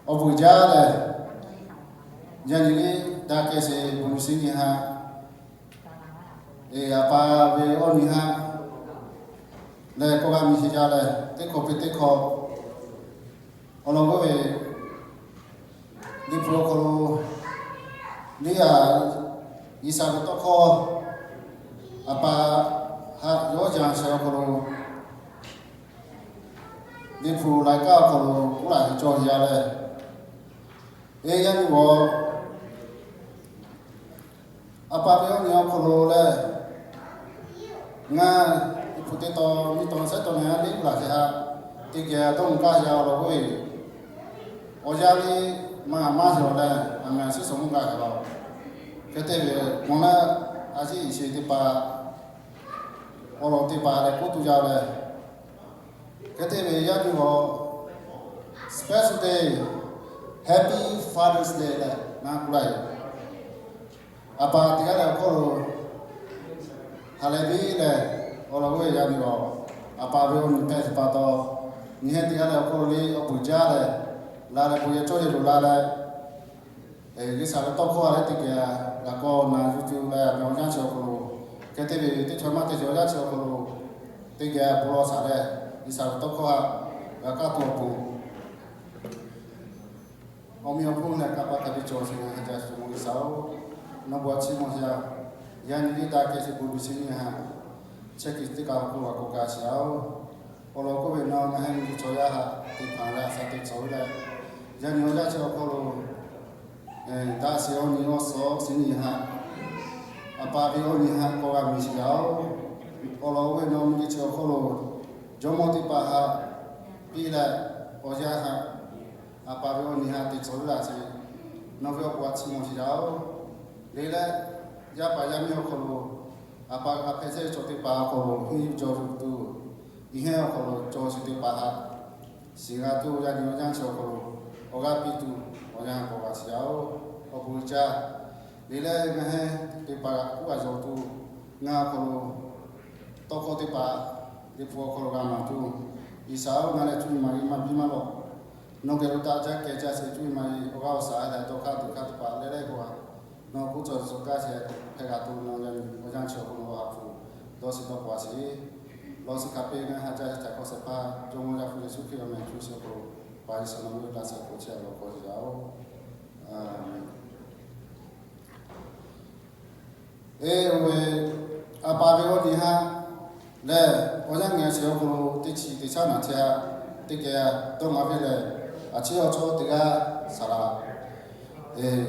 Awˬ bon uiˍ jaˇ lehˬ, yaˇ nyi liˇ daꞈ kehˬ sheˍ bon shinˉ nyi haꞈ, eˬ, a pa ve awˬ nyi haꞈ lehˬ, kawˇ g'a miˬ sheˍ jaˇ lehˬ, teˇ hkawˇ hpeh teˇ hkawˇ awˬ lawn g'oˇ ve, Liꞈ hpu awˬ hk'aw lo, Liꞈ yaꞈ, G'uiˬsha ve tawˇ hkawˇ a pa haꞈ yawˇ yanˇ shehˍ awˬ hk'aw lo, Liꞈ hpu laiˉ kaˆ awˬ hk'aw lo k'oˆ laꞈ ve cawˬ yaˇ lehˬ, eˬ, yaˇ nyi g'awˬ a pa ve awˬ nyi awˬ hk'aw lo lehˬ, ngaˬ Liꞈ hpu teˇ taw nyiˇ taw shehˉ taw nehˬ a liˇ laˬ sheˍ haꞈ, teˇ geh dawˇ mvuh gaˇ yaˇ awˬ lawn g'oˇ ve, awˬ yanˇ liˇ maˇ maˇ sheˍ awˬ lehˬ, a meh a shiˉ suhˍ mvuhˇ gaˇ heˍ law. Hk'e te ve mawˬ naˆ a ciˉ iˍ sheˍ teˇ hpaˍ awˬ lawn teˇ hpaˍ leh k'oˆ tuˬ yaˇ lehˬ, hk'e te ve yaˇ nyi g'awˬ special day, Happy Father's Day leh naˉ k'oˆ laˇ ve, a pa teˇ g'aˇ leh awˬ hk'aw lo ha lehˬ ve lehˬ, awˬ lawn g'oˇ ve yaˇ nyi g'awˬ a pa ve awˬ nyi hpehꞈ ve pa taw, nyi heˆ teˇ g'aˇ leh awˬ hk'aw lo le awˬ bon uiˍ jaˇ lehˬ, la leh bon yehˬ cawˇ yehˬ loˍ la leh, G'uiˬsha ve tawˇ hkawˇ a lehˬ teˇ geh g'a kawˇ na yuˬ tuˬ leh, a meh awˬ yanˇ chi awˬ hk'aw lo, hk'e te ve teˇ chaw maˇ te chaw awˬ yanˇ chi awˬ hk'aw lo, teˇ geh bon lawˬ shaˍ leh, G'uiˬsha ve tawˇ hkawˇ a g'a kaˇ tuˬ awˬ pon awˬ meꞈ awˬ hponˇ leh kaꞈ pa kaꞈ ve cawˬ sheˍ ngaˬ ha jaˇ sheˍ mawˬ G'uiˬsha-oˬ, nawˬ bon a ciˉ mawˬ sheˍ a. Yaˇ nyi liˇ daꞈ kehˬ sheˍ bon shinˉ nyi haꞈ, chehˇ kuiˬ teˇ kaꞈ awˬ hk'oˆ g'a k'awꞈ kaꞈ sheˍ a-oˬ. Awˬ lawn k'oˆ ve, nawˬ ngaˬ hui nyi ve chaw yaˇ haꞈ teˇ hpaˍ leh a shaꞈ teꞈ cawˬ ve leh, yaˇ nyi awˬ yanˇ chi awˬ hk'aw lo daꞈ sheˍ awˬ nyi awˬ suhˍ awˬ shiˍ nyi haꞈ, a pa ve awˬ nyi haꞈ k'awꞈ g'a miˬ sheˍ yaˇ-oˬ. Awˬ lawn k'oˆ ve, nawˬ nyi ve chi awˬ hk'aw lo jawˇmawˇ teˇ hpaˍ haꞈ piˇ leh, awˬ yanˇ haꞈ a pa ve awˬ nyi haꞈ teꞈ cawˬ ve laˬ sheˍ, nawˬ ve awˬ bon a ciˉ mawˬ sheˍ yaˇ-oˬ. Le leh, yaˇ paˍ yaˇ miˇ awˬ hk'aw lo, a pa g'a hpehꞈ chehˇ ve chaw teˇ hpaˍ awˬ hk'aw lo henˇ yuˬ cawˬ tuˬ, iˉ hehnˇ awˬ hk'aw lo cawˬ sheˍ teˇ hpaˍ haꞈ, shiˍ g'a tuˬ yaˇ nyi awˬ yanˇ chi awˬ hk'aw lo awˬ g'aˇ piˇ tuˬ awˬ yanˇ k'awꞈ g'a sheˍ yaˇ-oˬ. Awˬ bon uiˍ jaˇ. Le leh, ngaˬ hehnˇ teˇ hpaˍ k'oˆ g'a yonˍ tuˬ, ngaˬ awˬ hk'aw lo tawˇ hkawˇ teˇ hpaˍ Liꞈ hpu awˬ hk'aw lo g'a maˍ tuˬ, G'uiˬsha-oˬ, ngaˬ lehˬ cuˇ yiˍ maˍ ve maˇ biˇ maˇ lawˬ. Nawˬ geh lo taˆ jaˇ kehˬ jaˇ sheˍ cuˇ yiˍ maˍ ve awˬ g'aˇ awˬ shaˍ leh dawˇ hk'aˇ tuˬ hk'aˇ teˇ hpaˍ leh leh k'o, nawˬ k'oˆ cawˬ suh kaˇ sheˍ hpehꞈ g'a tuˬ nawˬ yaˇ nyi awˬ yanˇ chi awˬ hk'aw lo a hpu dawˇ shiˍ dawˇ k'oꞈ a sheˍ. Lawˬ shiˍ hk'a peu-eˬ ngaˬ ha jaˇ sheˍ htaꞈ k'awꞈ shehˍ hpaˇ Jawˇmawˇ Yaˇ hpu Yeˍsuˆ Hkriꞈ awˬ meh cuˇ shiˍ k'o, pa G'uiˬsha nawˬ ve laꞈ sheh k'oˍ chehˇ a lawˬ k'awꞈ yaˇ-oˬ. Eˬ, oˇ ve, a pa ve awˬ nyi haꞈ lehˬ, awˬ yanˇ ngaˬ hui shiˍ awˬ hk'aw lo teˇ chi teˇ shaˉ naˍ chi haꞈ teˇ geh dawˇ maˍ ve lehˬ, a ciˉ awˬ chawˇ teˇ g'aˇ saˍ laꞈ, eˬ,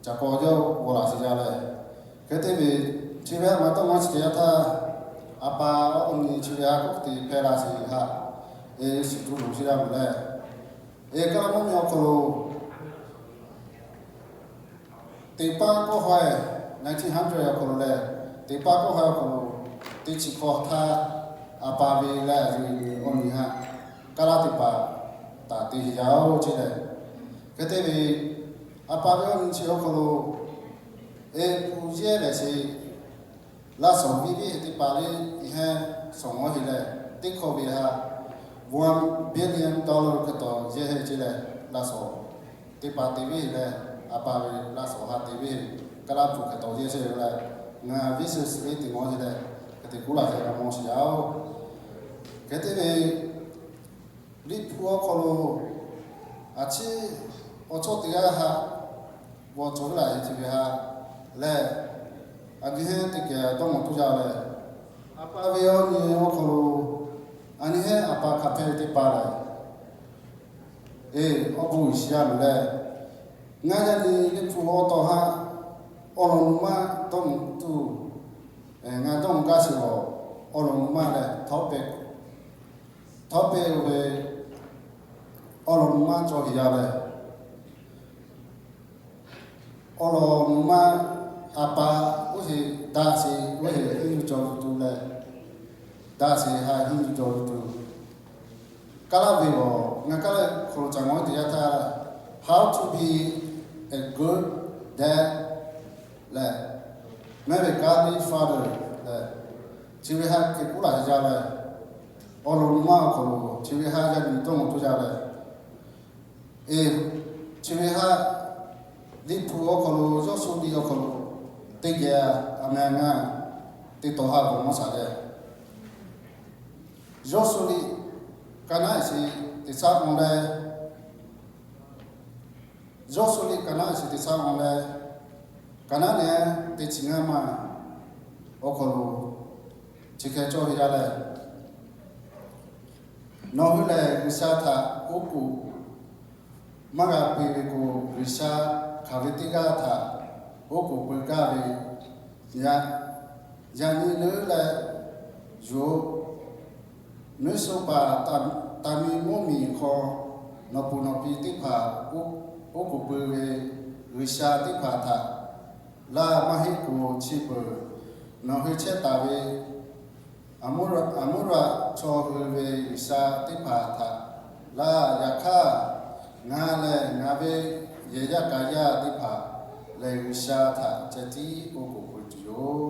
ca k'aw yawˇ g'aw laˬ sheˍ jaˇ leh, hk'e te ve, chi ve haꞈ maˇ tawˇ maˇ chi teˇ yanˇ htaˇ, a pa awˬ nyi chi ve haꞈ k'oˆ te hpehꞈ la sheˍ haꞈ, eˬ, shiˍ tuˬ loˍ sheˍ jaˇ ve leh, eˬ, Kaˇlaˇ mvuhˇmiˬ awˬ hk'aw lo teˇ paˆ kawˆ haweh, nineteen hundred awˬ hk'aw lo lehˬ, teˇ paˆ kawˆ haweh awˬ hk'aw lo teˇ chi hkawˇ htaˇ, a pa ve leh a nyi awˬ nyi haꞈ Kaˇlaˇ teˇ hpaˍ taˍ te sheˍ jaˇ-oˬ ceˇ lehˬ, hk'e te ve, a pa ve awˬ nyi chi awˬ hk'aw lo eˬ, hpu yehˇ lehˬ sheˍ, laˇ shawˍ viˇ viˇ teˇ hpaˍ le, iˉ hehnˇ shawˍ ngawˬ heˆ leh, teˇ hkawˇ ve haꞈ one billion dollar hk'e taw yehˇ heˆ ceˇ leh, laˇ shawˍ teˇ hpaˍ te viˇ heˆ leh, a pa ve laˇ shawˍ haꞈ te viˇ heˆ, Kaˇlaˇ hpu hk'e taw yehˇ sheˍ ve leh, ngaˬ viˉ sheˍ suhˍ ve teˇ ngawˬ heˆ leh, hk'e te kuˉ laˬ hk'e g'a mawˬ sheˍ jaˇ-oˬ. Hk'e te ve, Liꞈ hpu awˬ hk'aw lo a ciˉ awˬ chawˇ teˇ g'aˇ haꞈ g'awˬ cawˬ ve laˬ heˆ ceˇ ve haꞈ lehˬ, a nyi hehnˇ teˇ geh dawˇ mawˬ tuˬ jaˇ leh, a pa ve awˬ nyi awˬ hk'aw lo a nyi hehnˇ a pa hk'a hpehꞈ ve teˇ hpaˍ lehˬ, eˬ, awˬ bon uiˍ shiˍ yaˇ loˍ leh, ngaˬ yaˇ nyi Liꞈ hpu awˬ taw haꞈ awˬ lawn nuˇ maˇ dawˇ mawˬ tuˬ, ngaˬ dawˇ mawˬ gaˇ sheˍ lawˬ, awˬ lawn nuˇ maˇ leh htawˇ pehˍ, htawˇ pehˍ oˇ ve awˬ lawn nuˇ maˇ cawˬ heˍ yaˇ leh, awˬ lawn nuˇ maˇ a pa oˇ sheˍ daꞈ sheˍ oˇ sheˍ henˇ yuˬ cawˬ tuˬ leh, daꞈ sheˍ haꞈ henˇ yuˬ cawˬ tuˬ, Kaˇlaˇ ve lawˬ ngaˬ Kaˇlaˇ hk'aw lo ca ngawˬ teˇ yanˇ htaˇ, How to be a good dad leh, mehˉ ve godly father leh, chi ve haꞈ hk'e kuˉ laˬ jaˇ leh, awˬ lawn nuˇ maˇ awˬ hk'aw lo chi ve haꞈ yaˇ nyi dawˇ mawˬ tuˬ jaˇ leh, Eˬ, chi ve haꞈ Liꞈ hpu awˬ hk'aw lo, Yawˇsuˆ liꞈ awˬ hk'aw lo teˇ geh a meh ngaˇ teˇ taw haꞈ g'awˬ maˇ shaˍ leh, Yawˇsuˆ liꞈ ka naˉ eˬ shiˍ teˇ shaˉ awˬ leh, Yawˇsuˆ liꞈ ka naˉ eˬ shiˍ teˇ shaˉ awˬ leh, ka naˉ nehˬ teˇ chi ngaˇ maˬ awˬ hk'aw lo chi hk'e cawˬ ve yaˇ leh, nawˬ hui lehˬ G'uiˬsha htaꞈ oˉ k'oˍ maˇ g'a peu ve k'o, G'uiˬsha hk'aˬ ve teˇ g'aˇ htaꞈ oˉ k'oˍ peu gaˇ ve, yaꞈ nyi leuˉ leh yuˬ-oꞈ. Mvuhˇ sho paˍ taˍ mi mvuhˇmiˬ hk'aw nawˬ puˍ nawˬ pi teˇ hpaˍ oˉ k'oˍ peu ve G'uiˬsha teˇ hpaˍ htaꞈ laˇ maˇ heˆ k'o, chi beuꞈ nawˬ hui chehˇ taˍ ve Aˍmoˉraꞈ chaw hui ve G'uiˬsha teˇ hpaˍ htaꞈ laˇ. Yaꞈ hk'aˇ, ngaˬ lehˬ ngaˬ ve yehˬ yaˇ ka yaˇ teˇ hpaˍ lehˬ G'uiˬsha htaꞈ ceh tiˉ oˉ k'oˍ peu tuˬ yoˬ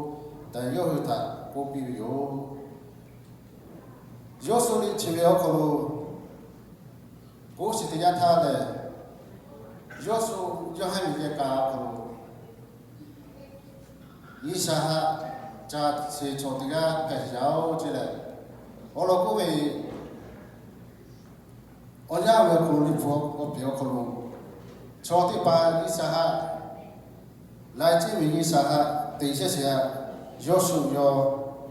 tehꞈ yawˇ hui htaꞈ k'oˆ piˇ ve yoˬ. Yawˇsuˆ liꞈ chi ve awˬ hk'aw lo k'oˆ shiˍ teˇ yanˇ htaˇ lehˬ, Yawˇsuˆ yawˇ haˉ ve yehˬ ka awˬ hk'aw lo G'uiˬsha haꞈ ca sheˍ chaw teˇ g'aˇ hpehꞈ yaˇ-oˬ ce leh, awˬ lawn k'oˆ ve, awˬ yanˇ ve awˬ hk'aw lo Liꞈ hpu awˬ piˍ awˬ hk'aw lo chaw teˇ hpaˍ G'uiˬsha haꞈ, laiˉ ceuˬ ve G'uiˬsha haꞈ te chehˇ sheˍ haꞈ, Yawˇsuˆ yawˇ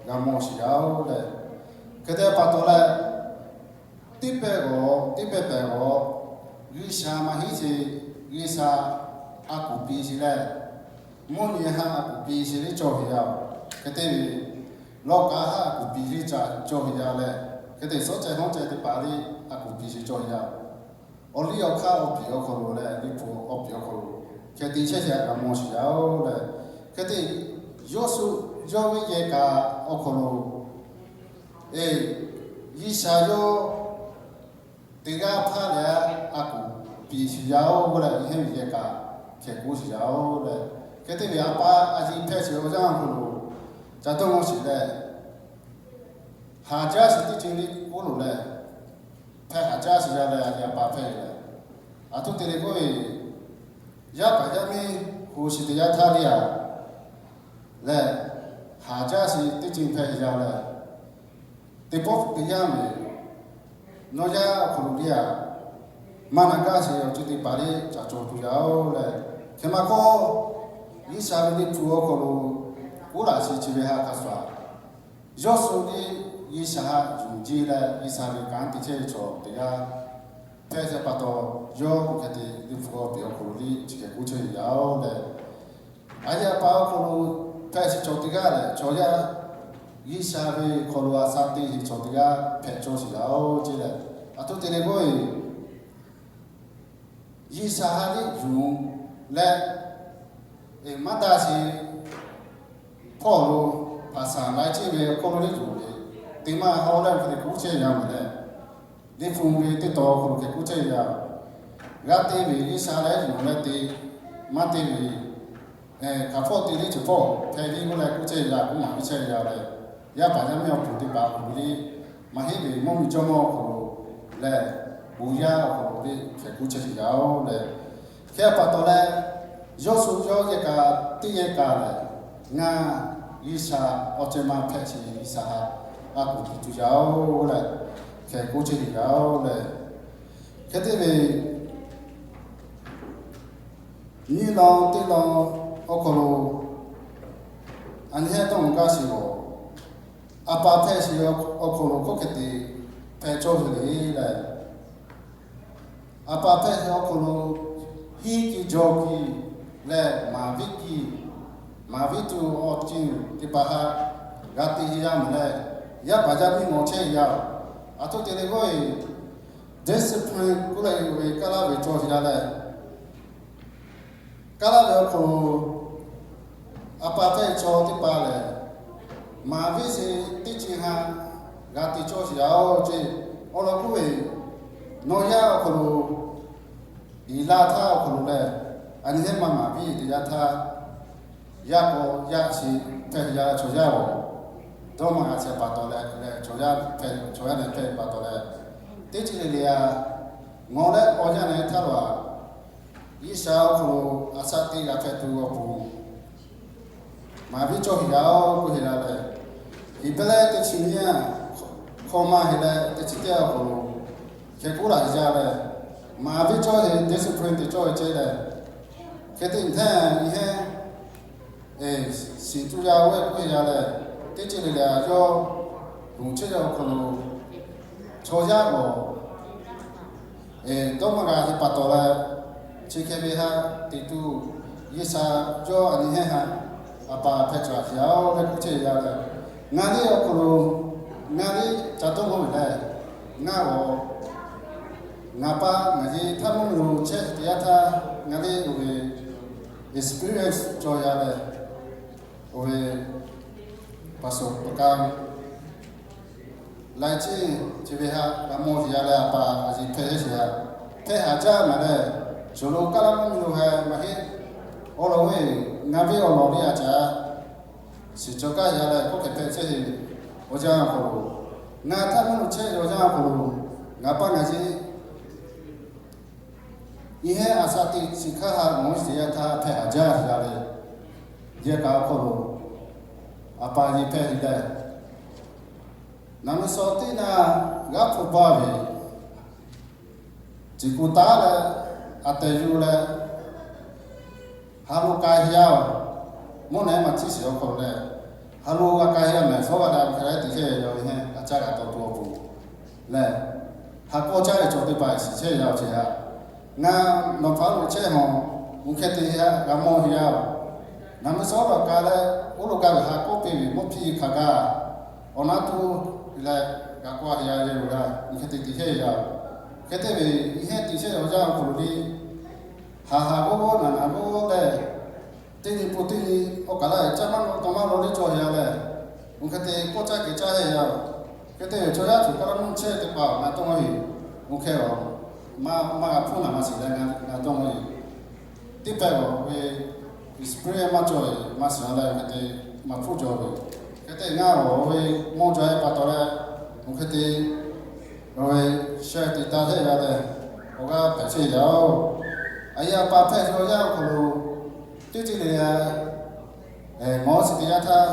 g'a mawˬ sheˍ yaˇ-oˬ leh, hk'e te pa taw leh, teˇ pehˇ g'awˬ teˇ pehˇ pehˍ g'awˬ G'uiˬsha maˇ heˆ sheˍ, G'uiˬsha a kuˬ piˍ sheˍ leh, mvuhˇ nyi haꞈ a kuˬ piˍ sheˍ liˇ cawˬ ve yaˇ-oˬ. Hk'e te ve, lawˬ kaꞈ haꞈ a kuˬ piˍ liˇ ca cawˬ ve yaˇ leh, hk'e te suhˉ ceh hawˉ ceh teˇ hpaˍ liˇ a kuˬ piˍ sheˍ cawˬ ve yaˇ-oˬ. Awˬ liˇ awˬ hk'aˇ awˬ piˍ awˬ hk'aw lo leh Liꞈ hpu awˬ piˍ awˬ hk'aw lo hk'e te chehˇ sheˍ haꞈ g'a mawˬ sheˍ yaˇ-oˬ leh, hk'e te Yawˇsuˆ yawˇ ve yehˬ ka awˬ hk'aw lo Eˬ, G'uiˬsha yawˇ teˇ g'aˇ hpaˇ leh a kuˬ piˍ sheˍ yaˇ-oˬ leh, yawˇ ve yehˬ ka hkeh kuˇ sheˍ yaˇ-oˬ leh, hk'e te ve a pa a ciˉ hpehˇ sheˍ awˬ yanˇ awˬ hk'aw lo ca dawˇ mawˇ sheˍ leh, haˍ jaˇ sheˍ teˇ ceuˬ liˇ k'oˆ loˬ leh, hpehˇ haˍ jaˇ sheˍ yaˇ leh a ciˉ a pa hpehˇ leh, aˬ htoꞈ te leh k'oˆ ve, yaˇ paˍ yaˇ miˇ hu shiˍ teˇ yanˇ htaˇ liˇ a leh, haˍ jaˇ sheˍ teˇ ceuˬ hpehˇ yaˇ leh, teˇ pawˆ teˇ yanˇ ve, nawˬ yaˇ awˬ hk'aw lo liˇ a, maˇ na gaˇ sheˍ awˬ ceuˬ teˇ hpaˍ liˇ ca cawˬ tuˬ yaˇ-oˬ leh, hk'e maˇ k'oˆ, G'uiˬsha ve Liꞈ hpu awˬ hk'aw lo k'oˆ laꞈ sheˍ chi ve haꞈ hk'a shuˍ a, Yawˇsuˆ liˇ G'uiˬsha haꞈ yuˬ jiˇ leh G'uiˬsha ve kanˉ te chehˇ ve chaw teˇ g'aˇ hpehˇ sheˍ pa taw, yawˇ hk'e te Liꞈ hpu awˬ piˍ awˬ hk'aw lo liˇ chi hk'e k'oˆ chehˇ ve yaˇ-oˬ leh, a ciˉ a pa awˬ hk'aw lo hpehˇ sheˍ chaw teˇ g'aˇ lehˬ, chaw yaˇ G'uiˬsha ve hk'aw lo a shaꞈ teˇ heˆ chaw teˇ g'aˇ hpehꞈ cawˇ sheˍ yaˇ-oˬ ce leh, aˬ htoꞈ te leh k'oˆ ve, G'uiˬsha haꞈ liˇ yuˬ leh, eˬ, maˇ daꞈ sheˍ hpawˇ lo hpaˍ saˍ laiˉ ceuˬ ve awˬ hk'aw lo liˇ yuˬ ve, teˇ maˇ haw leh hk'e te k'oˆ chehˇ yaˇ ve leh, Liꞈ hpu ve teˇ taw awˬ hk'aw lo hk'e k'oˆ chehˇ yaˇ, g'a te ve G'uiˬsha leh yuˬ leh te, maˇ te ve hk'aˬ hpawˇ te liˇ cawˬ hpawˇ hpehꞈ liˇ k'oˆ leh k'oˆ chehˇ yaˇ, k'oˆ maˍ piˇ chehˇ yaˇ leh, yaˇ paˍ yaˇ miˇ awˬ pon teˇ hpaˍ awˬ hk'aw lo liˇ, maˇ heˆ ve mvuhˇmiˬ jawˇmawˇ awˬ hk'aw lo lehˬ, bon yaˇ awˬ hk'aw lo liˇ hpehꞈ k'oˆ chehˇ yaˇ-oˬ leh, hk'e pa taw leh, Yawˇsuˆ yawˇ yehˬ ka teˇ yehˬ ka lehˬ, ngaˬ G'uiˬsha awˬ ceh ma hpehꞈ sheˍ, G'uiˬsha haꞈ a kuˬ piˍ tuˬ yaˇ-oˬ leh, hk'e k'oˆ chehˇ ve yaˇ-oˬ leh, hk'e te ve nyiˇ lawn teˇ lawn awˬ hk'aw lo, a nyi heˆ tawˇ mvuh gaˇ sheˍ lawˬ, a pa hpehˇ sheˍ awˬ hk'aw lo hk'oˆ hk'e te hpehꞈ cawˇ ve le leh, a pa hpehˇ sheˍ awˬ hk'aw lo hiˉ kiˇ jaw kiˇ leh maˍ viˉ kiˇ, maˍ viˉ tuˬ awˬ ceuˬ teˇ hpaˍ htaꞈ g'a te yaˇ mawˬ leh, yaˇ paˍ yaˇ miˇ mawˬ chehˇ yaˇ-oˬ. Aˬ htoꞈ te leh k'oˆ ve, discipline k'oˆ leh ve kaˇ laˇ ve cawˇ sheˍ yaˇ leh, kaˇ laˇ ve awˬ hk'aw lo a pa hpehˇ chaw teˇ hpaˍ lehˬ, maˍ viˉ sheˍ teˇ ceuˬ htaꞈ g'a te cawˇ sheˍ yaˇ-oˬ ce. Awˬ lawn k'oˆ ve, nawˬ yaˇ awˬ hk'aw lo, iˍ laˇ htaˇ awˬ hk'aw lo lehˬ, a nyi heˆ maˇ maˍ viˉ teˇ yanˇ htaˇ, yaˇ k'awꞈ yaˇ sheˍ hpehˇ yaˇ chaw yaˇ-oˬ, dawˇ maˇ g'a shehˍ pa taw leh, chaw yaˇ hpehˇ, chaw yaˇ lehˬ hpehˇ pa taw leh, teˇ ceuˬ le le a Ngawˬ leh awˬ yanˇ leh htaˇ laˬ, G'uiˬsha awˬ hk'aw lo a shaꞈ teꞈ g'a hpehꞈ tuˬ awˬ pon, maˍ viˉ cawˇ heˍ yaˇ-oˬ k'oˆ heˍ la leh, Heˍbrehˇ teˇ chi nyiˇ hkawˇ maˇ heˆ leh teˇ chi teˇ awˬ hk'aw lo hk'e k'oˆ laˬ heˍ jaˇ leh, maˍ viˉ cawˇ heˍ, discipline te cawˇ heˍ ceh leh, hk'e te hteˇ nyi heˉ, shiˍ tuˬ yaˇ-oˬ k'oˆ heˍ la leh, teˇ ceuˬ le le yawˇ luˬ chehˇ ve awˬ hk'aw lo chaw yaˇ awˬ dawˇ maˇ g'a te pa taw leh, chi hk'e ve haꞈ teꞈ tuˬ G'uiˬsha yawˇ a nyi heˉ haꞈ a pa hpehꞈ cawˬ a sheˍ-oˬ leh k'oˆ chehˇ ve yaˇ leh, ngaˬ liˇ awˬ hk'aw lo ngaˬ liˇ ca dawˇ maˇ ve leh, ngaˬ awˬ ngaˬ pa ngaˬ yeˇ htaˇ mvuhˇ miˬ lo chehˇ teˇ yanˇ htaˇ ngaˬ liˇ oˇ ve experience cawˬ yaˇ leh, oˇ ve pa sawˍ pa kaˇ laiˉ ceuˬ chi ve haꞈ g'a mawˬ sheˍ yaˇ leh, a pa a yeˇ hpehꞈ sheˍ yaˇ, hpehꞈ haˍ jaˇ maˍ leh, shuˍ lo kaˇ laˇ mvuhˇ miˬ lo heh maˇ heˆ. Awˬ lawn ve ngaˬ ve awˬ lawn ve a caˍ shiˍ cawˬ kaˇ yaˇ leh k'oˆ hk'e hpehꞈ chehˇ ve awˬ yanˇ awˬ hk'aw lo, ngaˬ htaˇ mvuhˇ lo chehˇ ve awˬ yanˇ awˬ hk'aw lo, ngaˬ pa ngaˬ yeˇ nyi heˉ a shaꞈ teꞈ chi hk'aˇ haꞈ mawˬ sheˍ yaˇ htaˇ hpehꞈ haˍ jaˇ sheˍ yaˇ leh, yehˬ kaꞈ awˬ hk'aw lo a pa yeˇ hpehꞈ heˍ leh, naˍ miˍ sawˍ teˇ naˇ g'aˇ hpu baˇ ve ciˬ ku taˉ leh, a tehˬ yuˬ leh, ha lo k'ai heˍ yaˇ-oˬ, mvuhˇ naw ma ciˉ shiˍ awˬ hk'aw lo leh, ha lo g'a k'ai heˍ yaˇ mehˍ shawˉ g'a leh, awˬ hk'e leh teˇ chehˇ yaˇ-oˬ nyi heˉ a caˇ g'a taw tuˬ awˬ pon lehˬ, ha k'awˇ caˇ ve cawˬ teˇ hpaˍ shiˍ chehˇ yaˇ-oˬ ce haꞈ, ngaˬ nawˬ hpaˇ lo chehˇ hawˬ, oˇ hk'e te haꞈ g'a mawˬ heˍ yaˇ-oˬ, naˍ miˍ sawˍ laꞈ ka leh, oˇ lo ka ve ha k'awˇ piˇ ve mawˇ hpiˇ hk'a gaˇ, awˬ na tuˬ leh g'a k'awˇ heˍ yaˇ yehˬ lo g'a, oˇ hk'e te te chehˇ yaˇ-oˬ, hk'e te ve nyi heˉ te chehˇ yaˇ awˬ yanˇ awˬ hk'aw lo le, haˍ haˍ g'awˇ g'awˇ naˍ naˍ g'awˇ g'awˇ leh, teˇ nyi pun teˇ nyi awˬ kaˬ laˇ ve caˇ maˇ nawˬ taw maˇ law le cawˬ heˍ yaˇ leh, oˇ hk'e te k'awˇ caˇ kehˬ caˇ heˍ yaˇ-oˬ, hk'e te ve chaw yaˇ tuˬ kaˇ laˇ mvuhˇ chehˇ teˇ hpaˍ ngaˬ dawˇ maˇ heˆ, oˇ hk'e a maˇ g'a hpuˇ naˍ maˇ shiˍ leh ngaˬ dawˇ maˇ heˆ. Teˇ hpehꞈ-oˬ ve spirit maˇ cawˬ ve maˇ shiˍ leh, oˇ hk'e te maˇ hpuˇ cawˬ ve, hk'e te ngaˬ awˬ ve mawˇ jaw-e pa taw leh, oˇ hk'e te awˬ ve sheh teꞈ taˇ hehˆ g'a leh, awˬ g'aˇ hpehꞈ chehˇ yaˇ-oˬ, a yeˇ a pa hpehꞈ ve awˬ yanˇ awˬ hk'aw lo teˇ ceuˬ le le, mawˬ shiˍ teˇ yanˇ htaˇ,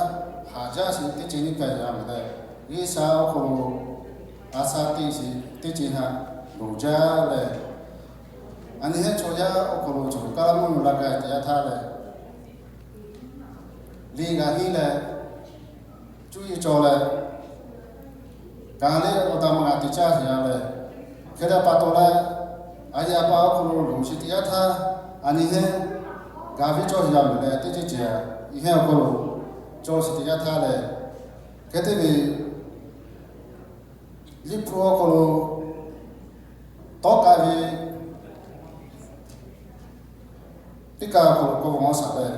haˍ jaˇ shiˍ teˇ ceuˬ nyi hpehꞈ yaˇ mehˍ leh, G'uiˬsha awˬ hk'aw lo a shaꞈ teꞈ shiˍ teˇ ceuˬ haꞈ loˍ jaˇ leh, a nyi heˉ chaw yaˇ awˬ hk'aw lo cawˬ kaˇ laˇ mvuhˇ miˬ la k'ai teˇ yanˇ htaˇ leh, le g'a hiˉ leh, cuˇ yiˍ cawˬ leh, kaꞈ le awˬ taˇ maˇ g'a te caˇ sheˍ yaˇ leh, hk'e te pa taw leh, a yeˇ a pa awˬ hk'aw lo loˍ shiˍ teˇ yanˇ htaˇ, a nyi heˉ gaˬ ve cawˬ sheˍ yaˇ mehˍ leh, teˇ ceuˬ ceuˬ nyi heˉ awˬ hk'aw lo cawˬ shiˍ teˇ yanˇ htaˇ leh, hk'e te ve Liꞈ hpu awˬ hk'aw lo tawˇ k'ai ve teˇ kaꞈ awˬ hk'aw lo k'awꞈ mawˬ shaˍ leh,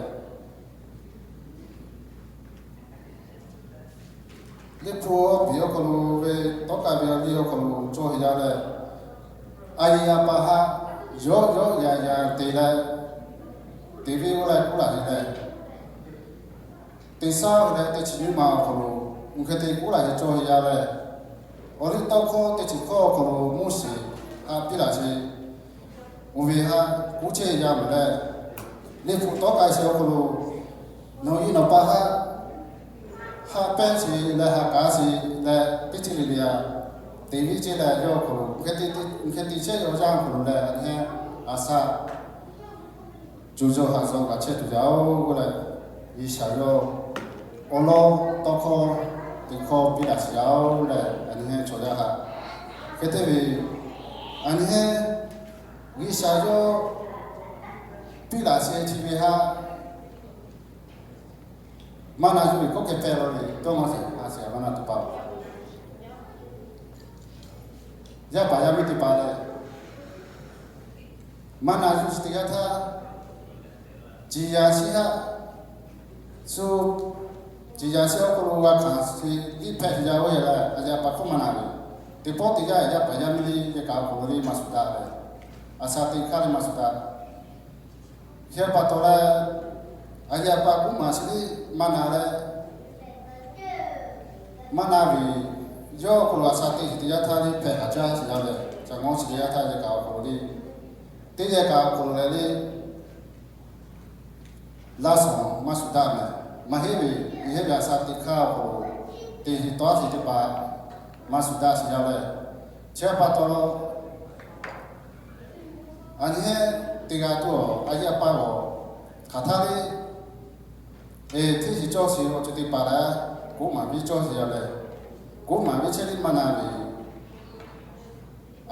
Liꞈ hpu awˬ piˍ awˬ hk'aw lo ve tawˇ k'ai ve a liˇ awˬ hk'aw lo cawˬ heˍ yaˇ leh, a yeˇ a pa haꞈ yawˇ yawˇ yaꞈ yaꞈ te leh, te ve oˇ leh k'oˆ laˬ heˍ leh, teˇ shaˉ leh teˇ chi nyiˇ ma awˬ hk'aw lo, oˇ hk'e te k'oˆ laˬ heˍ cawˬ heˍ yaˇ leh, awˬ liˇ tawˇ hkawˇ teˇ chi hkawˇ awˬ hk'aw lo Moˉseˍ haꞈ piˇ laˬ sheˍ, oˇ ve haꞈ k'oˆ chehˇ yaˇ mehˍ leh, Liꞈ hpu tawˇ k'ai sheˍ awˬ hk'aw lo, nawˬ iˉ nawˬ pa haꞈ haꞈ pehnˇ sheˍ leh haꞈ kaˉ sheˍ leh teˇ ceuˬ le le a, te viˉ ceuˬ leh yawˇ awˬ hk'aw lo, oˇ hk'e te chehˇ yaˇ awˬ yanˇ awˬ hk'aw lo leh, a nyi heˉ a shaꞈ co cawˬ haꞈ cawˬ g'a chehˇ tuˬ yaˇ-oˬ k'oˆ leh, G'uiˬsha yawˇ awˬ lawn tawˇ hkawˇ teˇ hkawˇ piˇ laˬ sheˍ yaˇ-oˬ leh, a nyi heˉ chaw yaˇ haꞈ hk'e te ve, a nyi heˉ G'uiˬsha yawˇ piˇ laˬ sheˍ chi ve haꞈ maˇ na yuˬ ve k'oˆ hk'e hpehꞈ la ve dawˇ maˇ sheˍ, a sheˍ a maˇ na teˇ hpaˍ-oˬ, yaˇ paˍ yaˇ miˇ teˇ hpaˍ leh, maˇ na yuˬ shiˍ teˇ yanˇ htaˇ, ciˍ yaꞈ shiˉ haꞈ shu, ciˍ yaꞈ shiˉ awˬ hk'aw lo g'a hkanˍ sheˍ liˇ hpehꞈ sheˍ yaˇ-oˬ leh, a yeˇ a pa hk'oˆ maˇ na ve, teˇ pawˆ teˇ yanˇ yaˇ paˍ yaˇ miˇ liˇ yehˬ kaꞈ awˬ hk'aw lo liˇ maˇ shuˍ daꞈ leh, a shaꞈ teꞈ hk'aˇ leh maˇ shuˍ daꞈ. Hk'e pa taw leh, a yeˇ a pa k'oˆ maˍ sheˍ liˇ maˇ na leh, maˇ na ve, yawˇ awˬ hk'aw lo a shaꞈ teꞈ sheˍ teˇ yanˇ htaˇ liˇ hpehꞈ haˍ jaˇ sheˍ yaˇ leh, Caꞈ ngawˇ chi teˇ yanˇ htaˇ yehˬ kaꞈ awˬ hk'aw lo le, teˇ yehˬ kaꞈ awˬ hk'aw lo leh le, laˇ shawˍ maˇ shuˍ daꞈ mehˍ. Maˇ heˆ ve, yehˬ ve aˬ shaꞈ teꞈ hk'aˇ awˬ hk'aw lo teˇ hinˉ tawˇ a shiˍ teˇ hpaˍ maˇ shuˍ daꞈ shiˍ yaˇ leh, chi pa taw lo, a nyi heˆ teˇ g'aˇ tuˬ a yehˬ a pa g'awˬ hk'aˬ htaˇ le, eˬ, hteˇ shiˍ cawˇ shiˍ awˬ ceuˬ teˇ hpaˍ lehˬ, koˉ maˍ viˉ cawˇ shiˍ yaˇ leh, koˉ maˍ viˉ chehˇ liˇ maˇ na ve,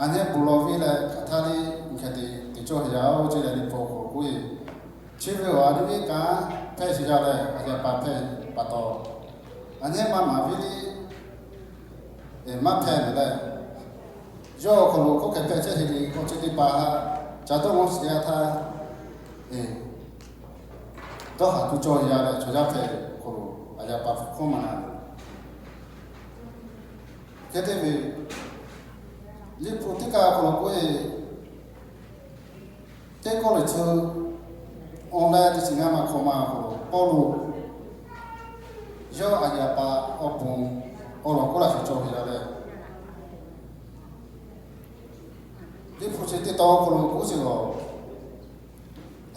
a nyi heˆ bon lawˬ viˉ leh hk'aˬ htaˇ le, hk'e te te cawˇ shiˍ yaˇ oˬ ce leh Liꞈ hpu awˬ hk'aw lo k'oˆ ve, chi ve awˬ a nyi viˉ kanˉ hpehˇ shiˍ yaˇ leh a yehˬ pa hpehˇ pa taw, a nyi heˆ maˇ maˍ viˉ le, eˬ, maˇ hpehˇ ve leh, yawˇ awˬ hk'aw lo k'oˆ hk'e hpehˇ chehˇ ve le awˬ ceuˬ teˇ hpaˍ htaꞈ ca dawˇ g'awˇ shiˍ yaˇ htaˇ, eˬ, dawˇ haˍ tuˬ cawˇ yaˇ leh chaw yaˇ hpehˇ ve awˬ hk'aw lo a yehˬ pa hpfuhˇ maˇ na ve. Hk'e te ve, Liꞈ hpu teˇ kaꞈ awˬ hk'aw lo k'oˆ ve, teˇ kawˆ lehˬ chi awˬ leh teˇ chi ngaˇ ma hk'awꞈ ma awˬ hk'aw lo Pawˇluꞈ yawˇ a yehˬ a pa awˬ pon awˬ lawn k'oˆ laˇ shiˍ cawˇ ve yaˇ leh, Liꞈ hpu chi teˇ tawn awˬ hk'aw lo k'oˆ shiˍ lawˬ,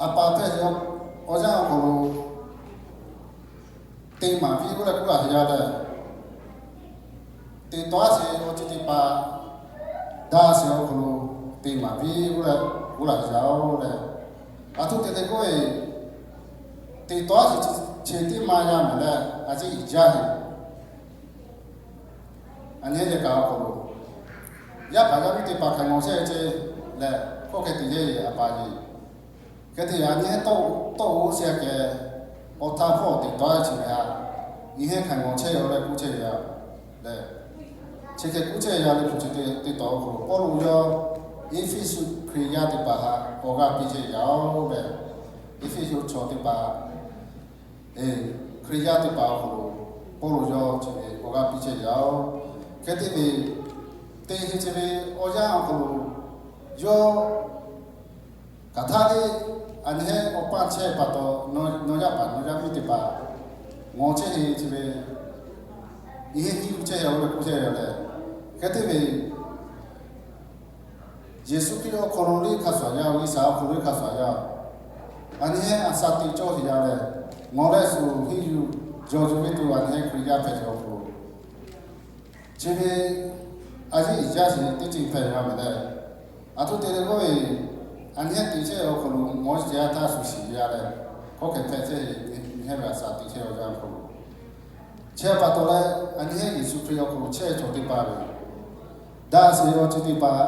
a pa hpehˇ ve awˬ yanˇ awˬ hk'aw lo te maˍ viˉ oˇ leh k'oˆ laˇ shiˍ yaˇ leh, te tawˇ a shiˍ awˬ ceuˬ teˇ hpaˍ, daꞈ shiˍ awˬ hk'aw lo te maˍ viˉ oˇ leh k'oˆ laˇ shiˍ yaˇ oˬ leh, a htoꞈ te te k'oˆ ve, te tawˇ a shiˍ chi teˇ ma yaˇ mehˍ leh a ciˉ iˍ jaˇ heˆ. A nyi heˆ yehˬ kaꞈ awˬ hk'aw lo yaˇ paˍ yaˇ miˇ teˇ hpaˍ hk'aˬ ngawˬ chehˇ ve ce leh, hkawˇ hk'e te yehˬ a pa yeˬ, hk'e te a nyi heˆ tawˇ oˬ tawˇ oˬ shiˍ a kehˬ, awˬ htaˇ hpawˇ te tawˇ a chi ve a, nyi heˆ hk'aˬ ngawˬ chehˇ ve awˬ leh k'oˆ chehˇ ve yaˇ leh, chi hk'e k'oˆ chehˇ yaˇ leh hpu chi teˇ tawn awˬ hk'aw lo Pawˇluꞈ yawˇ Eˇfeˇsuꞈ Hkriꞈ yaˇ teˇ hpaˍ htaꞈ awˬ g'aˇ piˇ chehˇ yaˇ oˬ leh, Eˇfeˇsuꞈ chaw teˇ hpaˍ, eˬ, Hkriꞈ yaˇ teˇ hpaˍ awˬ hk'aw lo Pawˇluꞈ yawˇ chi ve awˬ g'aˇ piˇ chehˇ yaˇ oˬ. Hk'e te ve, teˇ chi chi ve awˬ yanˇ awˬ hk'aw lo yawˇ hk'aˬ htaˇ le, a nyi heˆ awˬ paˇ chehˇ pa taw, nawˬ yaˇ paˍ nawˬ yaˇ miˇ teˇ hpaˍ ngawˬ chehˇ ve chi ve, nyi heˆ hiˉ yuˬ chehˇ yaˇ oˬ leh k'oˆ chehˇ ve leh, hk'e te ve, Yeˍsuˆ Hkriꞈ awˬ hk'aw lo le hk'a shuˍ yaˇ oˬ, G'uiˬsha awˬ hk'aw lo le hk'a shuˍ yaˇ oˬ, a nyi heˆ a shaꞈ teꞈ cawˇ shiˍ yaˇ leh, ngawˬ leh shuˍ hiˉ yuˬ jaw yuˬ ve tuˬ a nyi heˆ Hkriꞈ yaˇ hpehꞈ ve awˬ hk'aw lo, chi ve a yeˉ iˍ jaˇ shiˍ teˇ ceuˬ hpehꞈ g'a ve leh, a htoꞈ te leh k'oˆ ve, a nyi heˆ teꞈ chehˇ awˬ hk'aw lo ngawˬ shiˍ yaˇ htaˇ shuˍ shiˍ yaˇ leh, hkawˇ hk'e hpehꞈ chehˇ ve nyi heˆ ve a shaꞈ teꞈ chehˇ awˬ yanˇ awˬ hk'aw lo, chi pa taw leh a nyi heˆ Yeˍsuˆ Hkriꞈ awˬ hk'aw lo chehˇ ve chaw teˇ hpaˍ ve daꞈ shiˍ ve awˬ ceuˬ teˇ hpaˍ,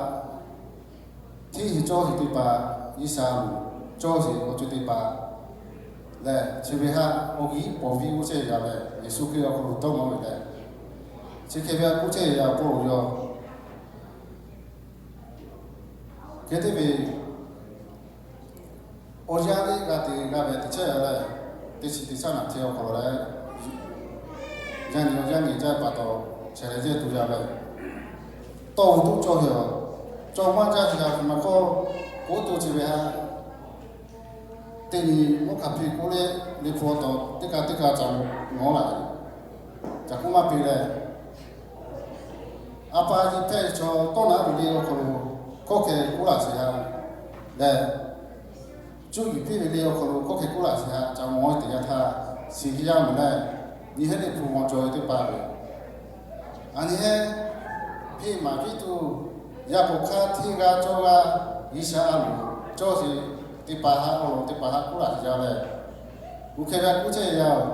hteˇ shiˍ cawˇ shiˍ teˇ hpaˍ, G'uiˬsha lo cawˇ shiˍ awˬ ceuˬ teˇ hpaˍ lehˬ, chi ve htaꞈ awˬ g'uiˬ pawˍ viˉ g'uˇ chehˇ yaˇ leh Yeˍsuˆ Hkriꞈ awˬ hk'aw lo dawˇ nawˇ ve leh, chi hk'e ve a k'oˆ chehˇ yaˇ Pawˇluꞈ yawˇ, hk'e te ve awˬ yanˇ le g'a te g'a ve teˇ chehˇ yaˇ leh, teˇ chi teˇ shaˉ naꞈ hteˇ awˬ hk'aw lo leh, yaˇ nyi awˬ yanˇ nyi jaˇ pa taw, chehˇ leh yehˇ tuˬ yaˇ leh, tawˇ oˬ tuˬ cawˇ ve awˬ, cawˇ maˇ jaˇ ve yaˇ hk'aˬ ma hk'aw k'oˆ tuˬ chi ve htaꞈ teˇ nyi mvuhˇ hk'a hpiˇ k'oˆ leh, Liꞈ hpu taw teˇ kaꞈ teˇ kaꞈ ca mawˬ laˬ ve, ca k'oˆ maˇ piˇ leh, a pa yiˍ hpehˇ ve chaw tawˇ naˉ ve le awˬ hk'aw lo hkawˇ hk'e k'oˆ laˬ shiˍ yaˇ leh, cuˇ yiˍ piˇ ve le awˬ hk'aw lo hkawˇ hk'e k'oˆ laˬ shiˍ yaˇ ca mawˬ teˇ yanˇ htaˇ, shiˍ ve yaˇ mehˍ leh, nyi heˆ Liꞈ hpu g'aw cawˬ ve teˇ hpaˍ ve, a nyi heˆ hteˇ maˍ viˉ tuˬ, yaˇ k'o hk'aˇ hteˇ g'aˇ cawˇ g'aˇ G'uiˬsha a loˍ cawˇ sheˍ teˇ hpaˍ htaꞈ awˬ lawn teˇ hpaˍ htaꞈ k'oˆ laˬ shiˍ yaˇ leh, k'oˆ hk'e g'a k'oˆ chehˇ ve yaˇ oˬ.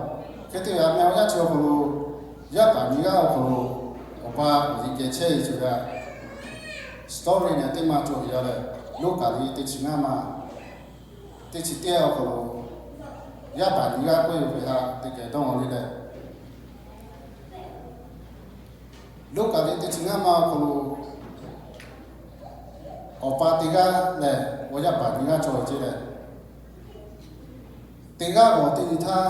Hk'e te ve a meh awˬ yanˇ chi awˬ hk'aw lo yaˇ paˍ nyi g'aˇ awˬ hk'aw lo awˬ pa awˬ liꞈ kehˬ chehˇ ve chi ve htaꞈ story nehˬ teˇ ma cawˬ ve yaˇ leh, Luˉkaꞈ liꞈ teˇ chi ngaˇ ma teˇ chi teˇ awˬ hk'aw lo yaˇ paˍ nyi g'aˇ k'oˆ ve htaꞈ teˇ kehˬ dawˇ nawˇ le leh, Luˉkaꞈ liꞈ teˇ chi ngaˇ ma awˬ hk'aw lo awˬ pa teˇ g'aˇ lehˬ awˬ yaˇ paˍ nyi g'aˇ cawˬ ve ce leh, teˇ g'aˇ g'awˬ teˇ nyi htaˇ,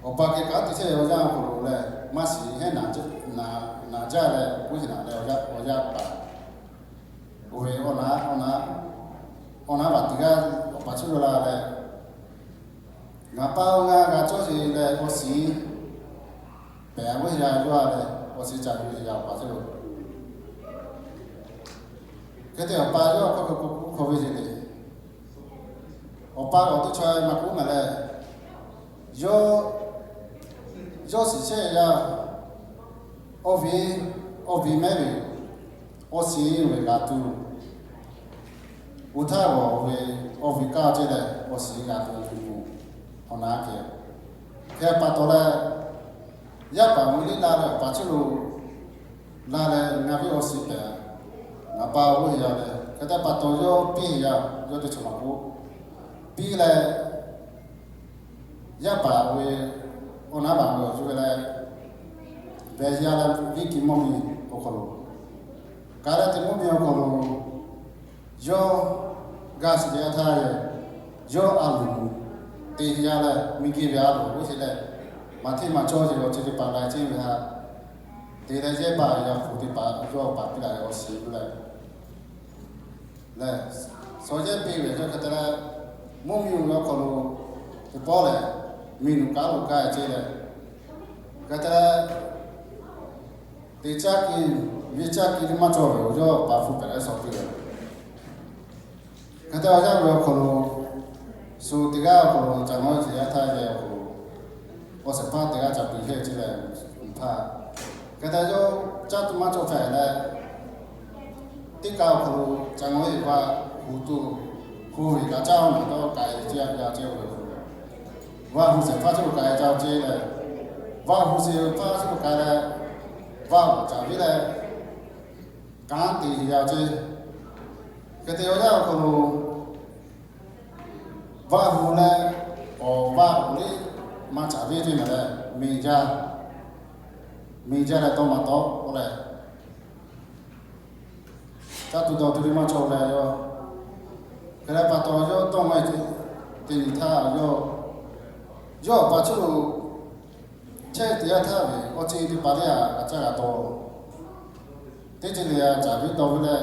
awˬ pa geh kaꞈ te chehˇ ve awˬ yanˇ awˬ hk'aw lo lehˬ maˇ shiˍ heˆ naˍ jaˇ leh, k'oˆ sheˍ naˍ leh awˬ yaˇ paˍ oˇ ve awˬ na, awˬ na, awˬ na baˬ teˇ g'aˇ awˬ pa chiˇ ve la leh, ngaˬ pa awˬ g'aˇ g'a cawˇ sheˍ leh awˬ shiˍ pehˬ a ve yaˇ yawˇ a leh awˬ shiˍ ca yuˬ ve yaˇ awˬ pa chiˇ ve. Hk'e te awˬ pa yawˇ hk'aw hk'aw k'oˆ hk'aw ve ce le. Awˬ pa awˬ teˇ chaw maˇ k'oˆ maˬ leh, yawˇ, yawˇ shiˍ chehˇ yaˇ, awˬ viˉ, awˬ viˉ mehˉ ve, awˬ shiˍ ve g'a tuˬ, oˇ htaˇ g'awˬ ve, awˬ viˉ kaˇ ce leh awˬ shiˍ g'a tuˬ tuˬ k'o, awˬ na kehˬ. Hk'e pa taw leh, yaˇ paˍ mvuhˇ liˇ la leh awˬ pa chi lo la leh, ngaˬ ve awˬ shiˍ pehꞈ, ngaˬ pa oˇ ve yaˇ leh, hk'e te pa taw yawˇ piˇ yaˇ, yawˇ teˇ chaw maˇ k'oˆ, piˇ leh, yaˇ paˍ ve awˬ na baˬ ve awˬ cuˇ ve leh, ve yaˇ leh viˉ ki mvuhˇ miˬ awˬ hk'aw lo, ka leh teˇ mvuhˇ miˬ awˬ hk'aw lo, yawˇ g'a shiˍ ve a htaˇ leh, yawˇ a loˍ te yaˇ leh miˬ guiˬ ve a loˍ oˇ sheˍ leh, maˇ hteˇ maˇ cawˇ ve awˬ ceuˬ teˇ hpaˍ laiˉ ceuˬ ve htaꞈ te leh, yehˇ paˍ yaˇ hpu teˇ hpaˍ yawˇ paˍ piˇ la ve awˬ shiˍ ve leh, leh, shawˍ yehˇ piˇ ve yawˇ hk'e te leh, mvuhˇ miˬ awˬ hk'aw lo teˇ pawˆ lehˬ, miˬ nuˬ kaˉ lo kaˇ ce leh, hk'e te leh, teˇ caˇ ki, viˇ caˇ ki teˇ maˇ cawˬ ve awˬ yawˇ paˍ hpu pehꞈ leh shawˍ piˇ ve. Hk'e te awˬ yanˇ ve awˬ hk'aw lo, shu teˇ g'aˇ awˬ hk'aw lo ca nawˉ ce yaˇ htaˇ ve awˬ hk'aw lo, awˬ shehˍ hpaˇ teˇ g'aˇ ca piˇ hehˇ ce leh, hk'e te yawˇ caˇ tuˬ maˇ cawˬ hpehꞈ leh, teˇ kaˇ awˬ hk'aw lo ca nawˉ e vaˇ hu tuˬ, hu ve kaꞈ caˇ awˬ na dawˇ k'ai ce yaˇ ce ve, vaˇ hu shehˍ hpaˇ chi lo k'ai caˇ ce leh, vaˇ hu shehˍ hpaˇ chi lo k'ai leh, vaˇ awˬ caˍ viˉ leh, kanˉ te yaˇ ce. Hk'e te awˬ yanˇ awˬ hk'aw lo, vaˇ hu leh, awˬ vaˇ awˬ liˇ maˇ caˍ viˉ ce maˬ leh, miˬ jaˇ, miˬ jaˇ leh tawˇ maˇ tawˆ k'oˆ leh, caˇ tuˬ dawˬ tuˬ teˇ maˇ cawˬ leh yawˇ, hk'e leh pa taw yawˇ tawˇ maˇ e ce, teˇ nyi htaˇ yawˇ, yawˇ awˬ pa chi lo chehˇ te yaˇ htaˇ ve awˬ ceuˬ teˇ hpaˍ teˇ hpaˍ g'a caˇ g'a taw, teˇ ceuˬ le a caˍ viˉ taw ve leh,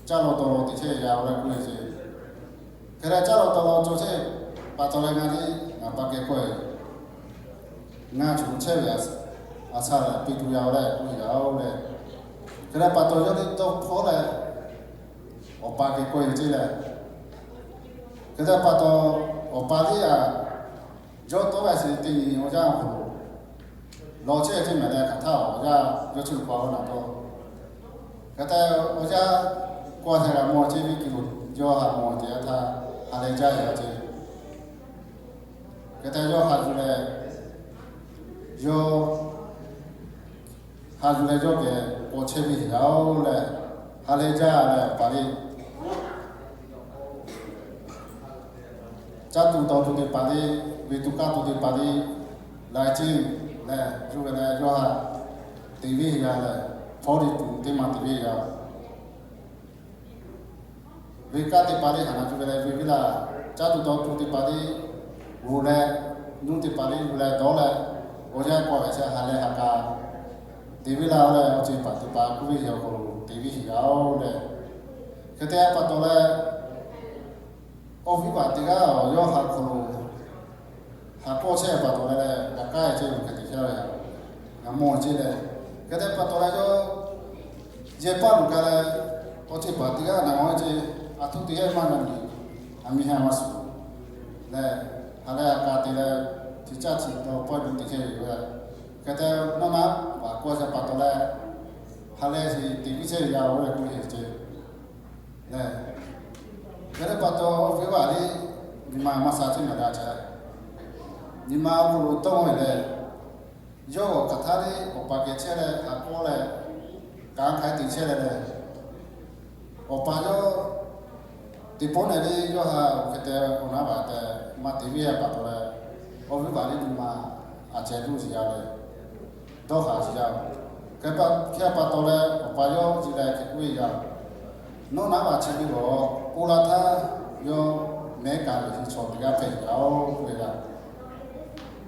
caˇ law taw law te chehˇ yaˇ oˇ leh k'oˆ ve ce. Hk'e leh caˇ law taw law cawˬ chehˇ pa taw leh ngaˬ liˇ ngaˬ pa geh kawˆ e, ngaˬ cuˬ chehˇ ve a shaˍ leh piˇ tuˬ yaˇ oˇ leh k'oˆ ve yaˇ oˇ leh, hk'e leh pa taw yawˇ liˇ tawˇ hkawˇ leh, awˬ pa geh kawˆ e ce leh, hk'e te pa taw, awˬ pa liˇ a, yawˇ tawˇ ve sheˍ teˇ nyi awˬ yanˇ awˬ hk'aw lo, law chehˇ ce maˬ leh hk'aˬ htaˇ awˬ yanˇ yawˇ chi lo pa oˇ na tawˇ, hk'e te awˬ yanˇ kawˆ hk'e g'a mawˬ ce viˉ ki lo, yawˇ haꞈ mawˬ ce yaˇ htaˇ, ha lehˬ jaˇ yaˇ ce. Hk'e te yawˇ haꞈ yuˬ leh, yawˇ haꞈ yuˬ leh yawˇ geh k'awꞈ chehˇ ve yaˇ oˇ leh, ha lehˬ jaˇ leh awˬ pa liˇ caˇ tuˬ dawˬ tuˬ teˇ hpaˍ liˇ, ve tuˬ kaˇ tuˬ teˇ hpaˍ liˇ, laiˉ ceuˬ leh yuˬ ve leh yawˇ haꞈ te viˉ yaˇ leh, hpawˇ liˇ tuˬ teˇ maˬ te viˉ yaˇ, ve kaˇ teˇ hpaˍ liˇ haꞈ na tuˬ ve leh ve viˉ laˇ, caˇ tuˬ dawˬ tuˬ teˇ hpaˍ liˇ, g'uˬ leh, nuˇ teˇ hpaˍ liˇ g'uˬ leh dawˇ leh, awˬ yanˇ kawˆ ve sheˍ ha lehˬ ha k'a te viˉ laˇ oˇ leh awˬ ceuˬ paˍ teˇ hpaˍ k'oˆ ve yaˇ awˬ hk'aw lo te viˉ yaˇ oˇ leh, hk'e te pa taw leh, awˬ viˉ paˍ teˇ g'aˇ awˬ yawˇ haꞈ hk'aw lo haꞈ kawˆ chehˇ pa taw leh leh g'a kaˇ e ce ve hk'e te chehˇ ve yaˇ, g'a mawˬ ce leh, hk'e te pa taw leh yawˇ yehˇ paˇ luˬ ka leh, awˬ ceuˬ paˍ teˇ g'aˇ na g'a ce, aˬ htoꞈ te yaˇ maˇ g'a nyi, aˬ miˇ haˉ maˇ suˍ leh, ha lehˬ ha k'a te leh, chi caˇ chi dawˬ pawehˇ luˬ te chehˇ ve yoˬ leh, hk'e te nawˇ naˉ vaꞈ kawˆ chehˇ pa taw leh, ha lehˬ chi te viˉ chehˇ ve yaˇ oˇ leh k'oˆ ve ce leh, hk'e te pa taw awˬ viˉ paˍ liˇ nyi ma maˇ sha ce maˬ daꞈ ce, nyi ma awˬ hk'aw lo tawˇ ve leh, yawˇ awˬ hk'aˬ htaˇ liˇ awˬ pa geh chehˇ leh haꞈ kawˆ leh, kanˉ hk'aiˉ te chehˇ leh leh, awˬ pa yawˇ teˇ pawˆ nehˬ liˇ yawˇ haꞈ awˬ hk'e te awˬ naˉ vaꞈ tehꞈ maˇ te viˉ a pa taw leh, awˬ viˉ paˍ liˇ nyi ma a ceh luˇ shiˍ yaˇ leh, dawˇ haˍ shiˍ yaˇ. Hk'e pa, hk'e pa taw leh awˬ pa yawˇ ji leh hk'e k'oˆ ve yaˇ, nawˇ naˉ vaꞈ chi ve g'awˬ k'oˆ laˇ htaˇ, yawˇ mehˉ kaꞈ ve chi chaw teˇ g'aˇ hpehꞈ yaˇ oˬ k'oˆ ve yaˇ.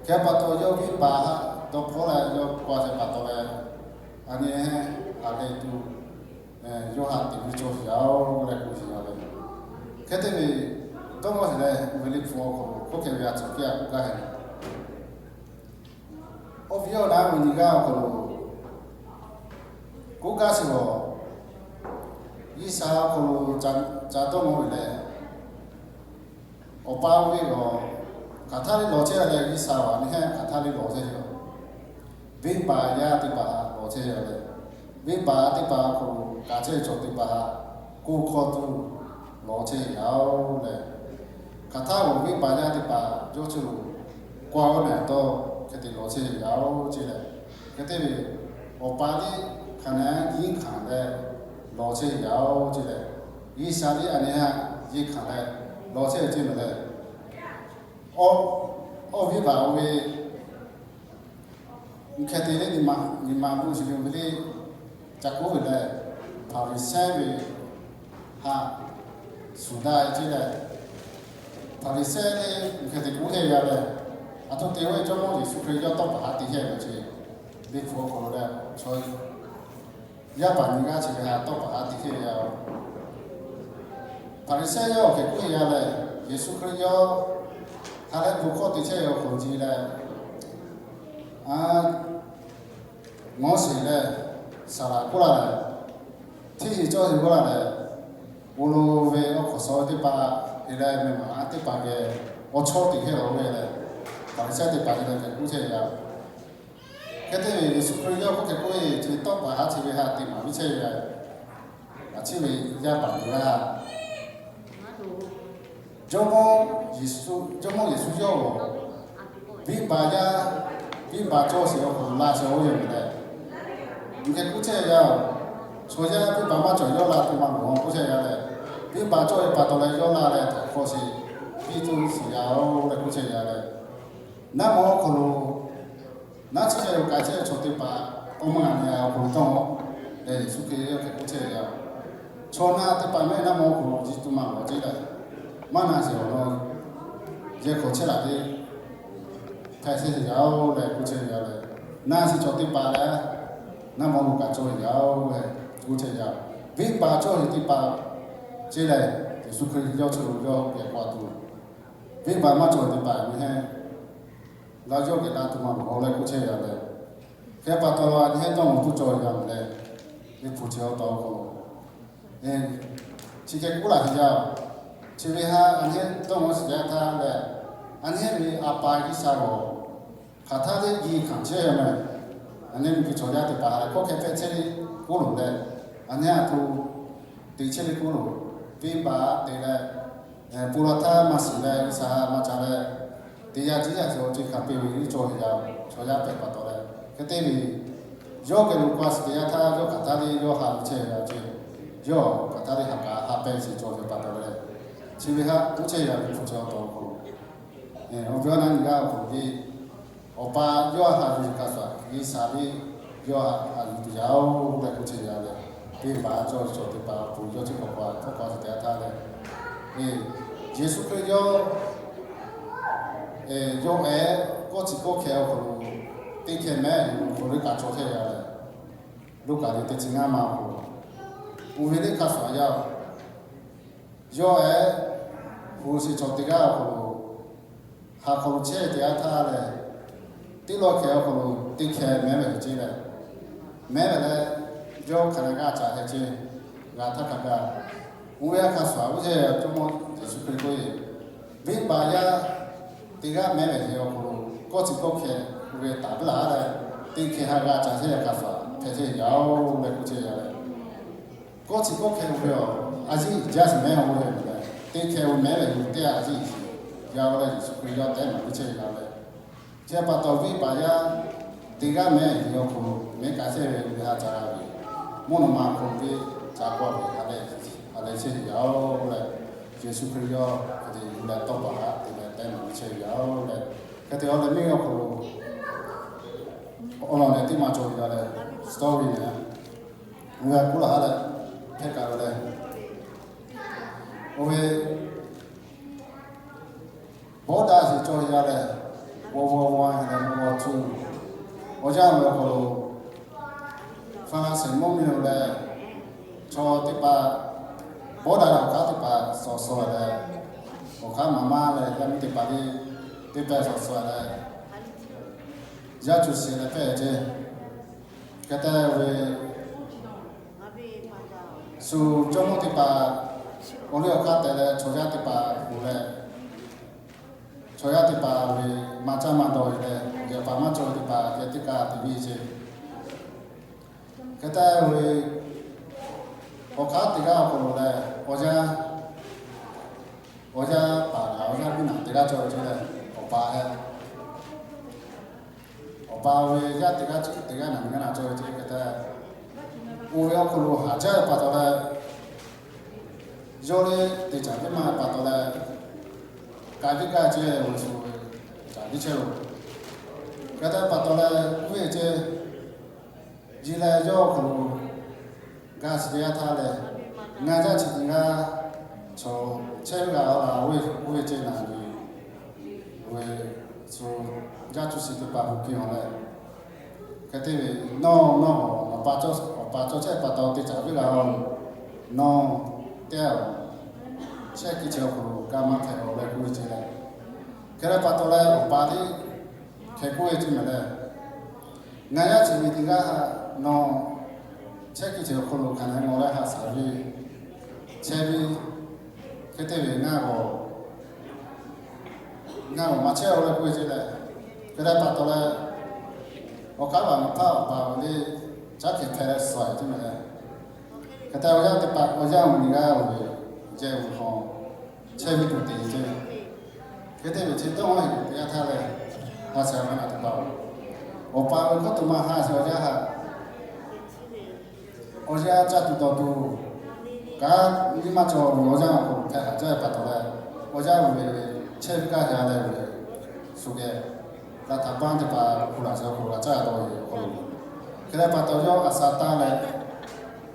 Hk'e pa taw yawˇ viˉ paˍ haꞈ dawˇ hpawˇ leh yawˇ k'oˆ a hk'e pa taw leh, a nyi haꞈ leh tuˬ, yawˇ haꞈ te viˉ cawˇ shiˍ yaˇ oˬ leh k'oˆ shiˍ yaˇ leh, hk'e te ve dawˇ maˇ shiˍ leh ve liˇ hpu awˬ hk'aw lo k'oˆ hk'e ve a tcuhˍ piˇ a k'oˆ gaˇ heˆ. Awˬ viˉ awˬ naˉ ve nyi g'aˇ awˬ hk'aw lo k'oˆ gaˇ shiˍ lawˬ. G'uiˬsha awˬ hk'aw lo ca dawˇ nawˇ ve lehˬ, Awˬ pa oˇ ve a hk'aˬ htaˇ le lawˬ chehˇ leh, G'uiˬsha a nyi hehˉ hk'aˬ htaˇ le lawˬ chehˇ ve yoˬ. Venˇbaˆ yaˇ teˇ hpaˍ lawˬ chehˇ ve lehˬ, venˇbaˆ teˇ hpaˍ awˬ hk'aw lo kaꞈ chehˇ ve chaw teˇ hpaˍ htaꞈ ko hk'aw tuˬ lawˬ chehˇ ve yoˬ lehˬ, hk'aˬ htaˇ venˇbaˆ yaˇ teˇ hpaˍ yawˇ chi lo k'oˆ ve awˬ meh taw hk'e te lawˬ chehˇ ve yoˬ ce lehˬ, hk'e te ve Awˬ pa liˇ hk'aˬ nehˬ nyiˇ hkanˍ leh lawˬ chehˇ ve yoˬ ce lehˬ, G'uiˬsha liˇ a nyi hehˉ nyiˇ hkanˍ leh lawˬ chehˇ ve ce mehˍ lehˬ, awˇ, awˇ venˇbaˆ oˇ ve hk'e te le nyi ma, nyi ma buˆ shiˍ ve le, ca k'oˆ ve lehˬ, Hpaˍriˍsehˇ ve htaꞈ shuˍ daꞈ ce lehˬ, Hpaˍriˍsehˇ le hk'e te k'oˆ chehˇ ve yoˬ lehˬ, aˬ htoꞈ te ve Jawˇmawˇ Yeˍsuˆ Hkriꞈ yawˇ tawˇ paˍ haˉ te chehˇ ve ce, Liꞈ hpu awˬ hk'aw lo leh chaw yaˇ paˍ nyi g'aˇ chi ve htaꞈ tawˇ paˍ haˉ te chehˇ ve yoˬ. Hpaˍriˍsehˇ yawˇ awˬ hk'e k'oˆ ve yoˬ lehˬ, Yeˍsuˆ Hkriꞈ yawˇ hk'a leh bon hkawˇ te chehˇ ve awˬ hk'aw lo ce leh, Moˉseˍ leh Saˍlaꞈ k'oˆ laˇ lehˬ, hteˇ heˍ cawˇ heˍ k'oˆ laˇ lehˬ, awˬ lawn ve awˬ hk'awꞈ shawˍ ve teˇ hpaˍ heˍ leh meh maˬ teˇ hpaˍ geh awˬ chawˇ teꞈ hkehˇ lawˬ ve lehˬ, Hpaˍriˍsehˇ teˇ hpaˍ heˍ leh hk'e k'oˆ chehˇ ve yoˬ. Hk'e te ve Yeˍsuˆ Hkriꞈ yawˇ k'oˆ hk'e k'oˆ ve, Chi tawˇ paˍ haˉ chi ve htaꞈ te maˍ piˇ chehˇ ve yoˬ. Aˬ chi ve yaˇ paˍ teˇ g'aˇ, Jawˇmawˇ Yeˍsuˆ, Jawˇmawˇ Yeˍsuˆ yawˇ venˇbaˆ yaˇ, venˇbaˆ cawˇ sheˍ awˬ hk'aw lo laˇ sheˍ oˇ ve yoˬ lehˬ, hk'e k'oˆ chehˇ ve yoˬ. Chaw yaˇ venˇbaˆ maˇ cawˬ yawˇ la tuˬ maˇ loˬ k'oˆ chehˇ ve yoˬ lehˬ, venˇbaˆ cawˇ ve pa taw leh yawˇ la leh htaꞈ hk'aw sheˍ piˇ tuˬ sheˍ yaˇ oˬ leh k'oˆ chehˇ ve yoˬ lehˬ, naˉ maw awˬ hk'aw lo naˉ chehˇ ve yoˬ, kaꞈ chehˇ ve chaw teˇ hpaˍ k'awꞈ maˇ g'a nyi a awˬ hk'aw lo tawˇ leh Yeˍsuˆ Hkriꞈ yawˇ hk'e k'oˆ chehˇ ve yoˬ. Chaw naˆ teˇ hpaˍ mehˆ naˉ maw awˬ hk'aw lo ji tuˬ maˇ lawˬ ce lehˬ, maˇ na sheˍ awˬ lawn yehˬ hk'aw chehˇ laˬ te hpehꞈ chehˇ sheˍ yaˇ oˬ leh k'oˆ chehˇ ve yoˬ lehˬ, naˆ sheˍ chaw teˇ hpaˍ lehˬ, naˉ maw lo kaꞈ cawˇ ve yaˇ oˬ leh k'oˆ chehˇ ve yoˬ. Venˇbaˆ cawˇ sheˍ teˇ hpaˍ ce lehˬ, Yeˍsuˆ Hkriꞈ yawˇ chi lo yawˇ geh k'oˆ a tuˬ, venˇbaˆ maˇ cawˇ ve teˇ hpaˍ nyi hehˉ la yawˇ geh la tuˬ maˇ loˬ leh k'oˆ chehˇ ve yoˬ lehˬ, hk'e pa taw a nyi hehˉ dawˇ nawˇ tuˬ cawˇ ve yaˇ lehˬ, Liꞈ hpu chi awˬ taw k'o, chi hk'e k'oˆ laˇ ve yoˬ. Chi ve htaꞈ a nyi hehˉ dawˇ nawˇ shiˍ yaˇ htaˇ lehˬ, a nyi hehˉ ve A pa G'uiˬsha lawˬ hk'aˬ htaˇ le ji hkanˍ chehˇ ve mehˬ, a nyi hehˉ miˬguiˬ chaw yaˇ teˇ hpaˍ hk'aˬ hk'e hpehꞈ chehˇ le k'oˆ loˬ lehˬ, a nyi hehˉ a htoꞈ te chehˇ le k'oˆ loˬ, venˇbaˆ te leh, pon la htaˇ maˇ shiˍ leh G'uiˬsha maˇ ca leh, teˇ yanˇ ciˉ yaˇ chi awˬ ceuˬ hkanˍ piˇ ve nyi cawˇ ve yaˇ, chaw yaˇ hpehꞈ pa taw leh, hk'e te ve, yawˇ geh lo k'oˆ a shiˍ teˇ yanˇ htaˇ yawˇ hk'aˬ htaˇ le yawˇ ha lo chehˇ ve a ceh, yawˇ hk'aˬ htaˇ le ha kaꞈ ha pehˇ ve chi cawˇ ve pa taw leh, chi ve htaꞈ k'oˆ chehˇ ve yaˇ ve hpu chi awˬ taw k'o, awˬ viˉ awˬ nyi g'aˇ awˬ hk'aw lo le, Awˬ pa yawˇ a ha yuˬ kaꞈ shuˍ, G'uiˬsha le yawˇ a ha yuˬ tuˬ yaˇ oˬ leh k'oˆ chehˇ ve yoˬ lehˬ, venˇbaˆ cawˇ ve chaw teˇ hpaˍ awˬ pon yawˇ chi k'awꞈ k'oˆ a htaˇ leh, Yeˍsuˆ Hkriꞈ yawˇ yawˇ ehˉ kawˇ chi kawˇ hkeh awˬ hk'aw lo teˇ hkeh mehˉ yuˬ awˬ hk'aw lo kaꞈ cawˬ chehˇ ve yoˬ lehˬ, Luˉkaꞈ liꞈ teˇ chi ngaˇ ma awˬ hk'aw lo, oˇ ve teˇ hk'aˇ shuˍ yaˇ oˬ, yawˇ ehˉ hpu shi chaw teˇ g'aˇ awˬ hk'aw lo ha hk'aw lo chehˇ ve teˇ g'aˇ htaˇ lehˬ, teˇ lawˇ hkeh awˬ hk'aw lo teˇ hkeh mehˉ ve heh ce leh, mehˉ ve leh yawˇ hk'aˬ g'a g'a caꞈ heh ce g'a htaˇ hk'a gaˬ, oˇ ve a hk'a shuˍ a uˉ yehˇ Jawˇmawˇ Yeˍsuˆ Hkriꞈ k'oˆ ve, venˇbaˆ yaˇ teˇ g'aˇ mehˉ ve heh awˬ hk'aw lo kawˇ chi kawˇ hkeh oˇ ve taˍ piˇ laˬ leh, teˇ hkeh ha g'a caꞈ chehˇ ve hk'a shuˍ hpehꞈ chehˇ yaˇ oˬ leh k'oˆ chehˇ ve yoˬ lehˬ, kawˇ chi kawˇ hkeh oˇ ve a, a yiˉ jaˇ shiˍ mehˉ oˇ ve yoˬ lehˬ, teˇ hkeh oˇ mehˉ ve yoˬ teˇ a yiˉ shiˍ yaˇ oˬ leh Yeˍsuˆ Hkriꞈ yawˇ tehꞈ maˍ piˇ chehˇ ve yoˬ lehˬ, chi pa taw venˇbaˆ yaˇ teˇ g'aˇ mehˉ ve awˬ hk'aw lo mehˉ kaꞈ chehˇ ve oˇ ve ha ca g'a ve, mvuhˇ naw ma hk'aw lo ve ca k'awꞈ ve ha lehˬ chehˇ ve yaˇ oˬ leh, Yeˍsuˆ Hkriꞈ yawˇ hk'e te yuˬ leh tawˇ pa haˉ te leh tehꞈ maˍ piˇ chehˇ ve yaˇ oˬ leh, hk'e te awˬ leh miˇ awˬ hk'aw lo awˬ lawn leh teˇ ma cawˬ ve yoˬ leh, story leh, oˇ ve k'oˆ laˬ ha leh, hpehˇ kaꞈ ve leh, oˇ ve bawˇ daꞈ sheˍ cawˬ ve yaˇ lehˬ, World War One leh World War Two awˬ yanˇ ve awˬ hk'aw lo, Faˍlaˍsiˍ mvuhˇmiˬ lehˬ, chaw teˇ hpaˍ bawˇ daꞈ leh awˬ hk'aˇ teˇ hpaˍ shawˍ shawˍ leh, awˬ hk'aˇ maˍ maˇ leh yaˇ miˇ teˇ hpaˍ le teˇ pehˇ shawˍ shawˍ leh, yaˇ cuˬ sheˍ leh pehˇ ce. Hk'e te ve, Shu jawˇmawˇ teˇ hpaˍ awˬ liˇ awˬ hk'aˇ tehꞈ leh chaw yaˇ teˇ hpaˍ k'oˆ leh, chaw yaˇ teˇ hpaˍ ve maˇ caˇ maˇ dawˬ ve leh, yehˬ paˍ maˇ cawˬ ve teˇ hpaˍ geh teˇ kaꞈ te ve ce. Hk'e te ve awˬ hk'aˇ teˇ g'aˇ awˬ hk'aw lo leh, awˬ yanˇ, awˬ yanˇ paˍ awˬ yanˇ biˇ naˬ teˇ g'aˇ cawˬ ve ce leh, awˬ pa heh, awˬ pa ve yaˇ teˇ g'aˇ teˇ g'aˇ naˬ miˬ g'aˇ naˬ cawˬ ve ce hk'e te, oˇ ve awˬ hk'aw lo haꞈ jaˇ ve pa taw leh, yawˇ lehˬ te caˍ teˇ maˇ pa taw leh, k'ai viˇ gaˇ ce leh, awˬ shu caˍ viˇ chehˇ lo. Hk'e te pa taw leh, oˇ ve ce ji leh yawˇ awˬ hk'aw lo gaˇ shiˍ teˇ g'aˇ htaˇ leh, ngaˬ yaˇ chi teˇ g'aˇ chaw chehˇ ve g'a la oˇ ve ce naˬ ve, oˇ ve shu yaˇ cuˇ shiˍ teˇ hpaˍ hu piˇ-oˬ leh, hk'e te ve nawˬ nawˬ awˬ pa cawˇ chehˇ pa taw te caˍ viˇ g'a oˬ, nawˬ teˇ g'aˇ chehˇ kiˇ chi awˬ hk'aw lo kaꞈ maˇ hpehꞈ-oˬ leh k'oˆ ve ce leh, hk'e te pa taw leh awˬ pa lehˬ hk'e k'oˆ ve ce mehˍ leh, ngaˬ yaˇ chi miˬ teˇ g'aˇ nawˬ chehˇ kiˇ chi awˬ hk'aw lo hkanˍ leh nawˬ leh haꞈ shaˍ ve chehˇ ve, hk'e te ve ngaˬ ngaˬ awˬ maˇ chehˇ-oˬ leh k'oˆ ve ce leh, hk'e te pa taw leh, awˬ kaˉ vaꞈ maˍ hpaˇ awˬ pa ve lehˬ caˉ hkeh hpehꞈ leh suh-e ce mehˍ leh, hk'e te awˬ yanˇ teˇ hpaˍ awˬ yanˇ awˬ miˬ g'aˇ oˇ ve jehˇ ve hk'aw chehˇ ve tuˬ te ce. Hk'e te ve chi dawˇ haˍ ve teˇ g'aˇ htaˇ leh, haꞈ shaˍ ve naˬ teˇ hpaˍ-oˬ, awˬ pa ve hkawˇ to ma haꞈ shaˍ awˬ yanˇ haꞈ awˬ yanˇ caˇ tuˬ dawˬ tuˬ, kaꞈ nyiˇ maˇ cawˬ ve awˬ yanˇ awˬ hk'aw lo hpehꞈ haꞈ jaˇ ve pa taw leh, awˬ yanˇ oˇ ve chehˇ ve kaˇ yaˇ leh ve shu geh, laꞈ htaꞈ baˇ teˇ hpaˍ hpu laˬ shaˍ awˬ hk'aw lo g'a caˇ dawˇ ve awˬ hk'aw lo, hk'e te pa taw yawˇ a sha taˇ leh,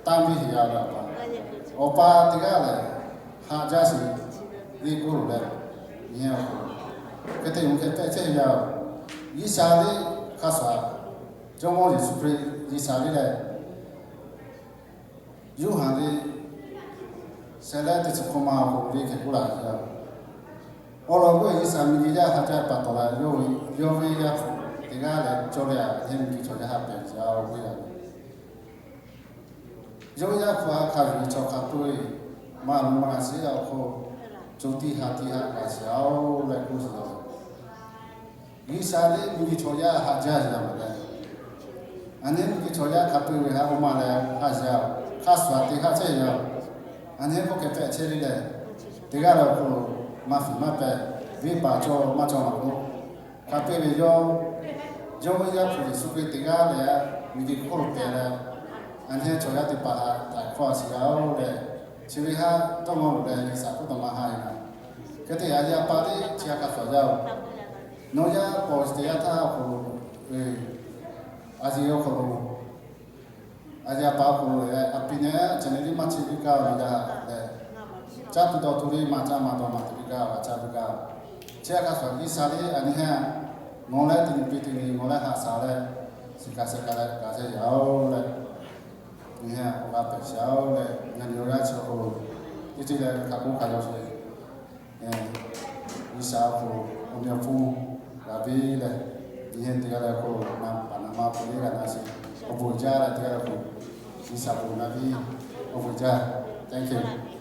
tanˇ viˇ heˍ yaˇ ve awˬ pa, awˬ pa teˇ g'aˇ lehˬ haꞈ jaˇ sheˍ ve k'oˆ loˬ leh, nyi-a awˬ hk'aw lo, hk'e te ve hk'e hpehꞈ chehˇ ve yaˇ-oˬ, G'uiˬsha lehˬ hk'a shuˍ, Jawˇmawˇ Yeˍsuˆ Hkriꞈ G'uiˬsha lehˬ leh, Yoˇhanˬ ve shehˍ leh teˇ chi hk'awꞈ ma awˬ hk'aw lo lehˬ hk'e k'oˆ laˇ ve yoˬ. Awˬ lawn k'o, G'uiˬsha miˬguiˬ yaˇ haꞈ jaˇ ve pa taw leh, yawˇ ve yaˇ hpu teˇ g'aˇ lehˬ cawˇ leh a, yaˇ miˬguiˬ chaw yaˇ haꞈ pehˍ jaˇ-oˬ ve yoˬ. Yawˇ ve yaˇ hpu a hk'a yuˬ ve chaw hk'a peu-eˬ maˇ luˬ maˇ g'a shiˍ-a awˬ hk'aw, co tiˇ ha tiˇ ha g'a shiˍ-oˬ leh k'oˆ shiˍ laˇ ve G'uiˬsha lehˬ miˬguiˬ chaw yaˇ haꞈ jaˇ ve yoˬ mehˍ leh, a nyi miˬguiˬ chaw yaˇ hk'a peu-eˬ ve haꞈ oˇ ma leh haꞈ jaˇ-oˬ, hk'a shuˍ te haꞈ chehˇ ve yoˬ. A nyi k'oˆ hk'e hpehꞈ chehˇ ve lehˬ, teˇ g'aˇ leh awˬ hk'aw lo maˇ fiˍ maˇ pehˍ, venˇbaˆ cawˬ maˇ cawˬ laˬ k'o, hk'a peu-eˬ ve yawˇ, yawˇ ve yaˇ hpu Yeˍsuˆ Hkriꞈ teˇ g'aˇ leh miˬguiˬ hk'oˆ lo pehˍ leh, a nyi chaw yaˇ teˇ hpaˍ htaꞈ htaiˍ hkawˇ shiˍ g'a-oˬ leh, chi ve haꞈ dawˇ nawˇ loˬ leh G'uiˬsha k'oˆ taw maˇ haꞈ ve yoˬ. Hk'e te a nyi a pa lehˬ chi a hk'a shuˍ jaˇ-oˬ, nawˬ yaˇ pawˬ teˇ yanˇ htaˇ awˬ hk'aw lo, a nyi awˬ hk'aw lo, a nyi a pa awˬ hk'aw lo leh a pi neh a ceh neh liˇ maˇ chi viˇ gaˇ ve yaˇ leh, caˇ tuˬ dawˬ tuˬ lehˬ maˇ caˇ maˇ dawˬ maˇ te viˇ gaˇ, g'a caˇ viˇ gaˇ. Chi a hk'a shuˍ G'uiˬsha lehˬ a nyi haꞈ, nawˬ leh teˇ nyi piˇ teˇ nyi nawˬ leh haꞈ shaˍ leh, shiˍ kaꞈ shehˍ kaꞈ leh g'a chehˇ yaˇ-oˬ leh, nyi haꞈ awˬ g'a pehˍ shiˍ-oˬ leh, ngaˬ nyi awˬ g'aˇ chi awˬ hk'aw lo teˇ ceuˬ leh hk'a k'oˆ hk'a yaw sheˍ G'uiˬsha awˬ hk'aw lo awˬ meh awˬ hpfuhˇ g'a piˇ leh, nyi haꞈ teˇ g'aˇ leh awˬ hk'aw lo na paˍ na ma hk'aw lo g'a na sheˍ. Awˬ bon jaˇ leh teˇ g'aˇ leh awˬ hk'aw lo G'uiˬsha awˬ bon na piˇ. Awˬ bon jaˇ. Thank you.